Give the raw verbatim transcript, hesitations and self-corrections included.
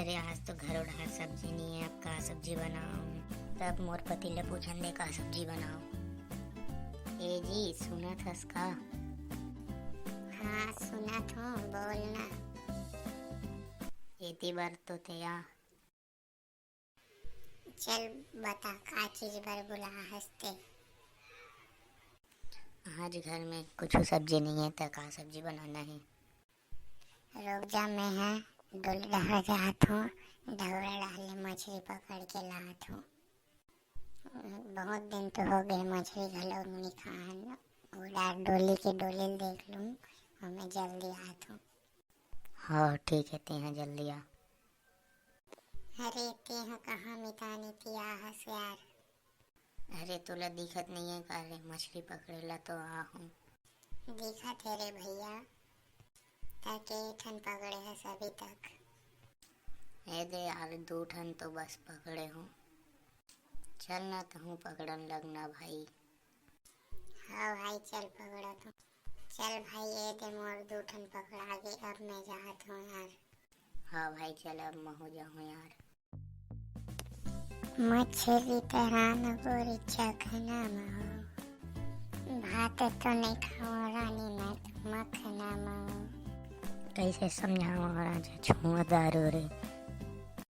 अरे, आज तो घरो डहर सब्जी नहीं है, अब का सब्जी बनाऊं? तब मोर पति ले पूछन दे, का सब्जी बनाऊं? ए जी, सुनत हस का? हाँ, सुनत हूँ, बोल ना। एती बर तो ते आ। चल बता, का चीज बर बुला हस ते? आज घर में कुछ सब्जी नहीं है, त का सब्जी बनाना है? रुक जा, मैं ह डोली डहर जात हूँ, डबरा डहर ले मछरी पकड़ के लात हूँ। बहुत दिन तो हो गए, मछरी घलो नी खाहन। वो डार डोली के डोली ल देख लूँ, और मैं जल्दी आत हूँ। हाँ, ठीक है, तेहा जल्दी आ। अरे, तेहा कहाँ मितानी तिया हस यार? अरे, तोला दिखत नहीं है का रे? मछली पकड़े ला तो आ हूँ। दिखत है रे भैया, ताके ठन पकड़े हस अभी तक। ए दे यार, दू ठन तो बस पकड़े हूँ। चल ना, तहूँ पकड़न लगना भाई। हाँ भाई, चल पकड़ा तू। चल भाई, ए दे मोर दू ठन पकड़ा गे, अब मैं जात हूँ यार। हाँ भाई, चल अब महूँ जाहूँ यार। मछली तरान गोरी चखना महो, भात तो नहीं खाओ रानी मैं तो मखना महो। कैसे समझाओ राजा छुआ दारू रे,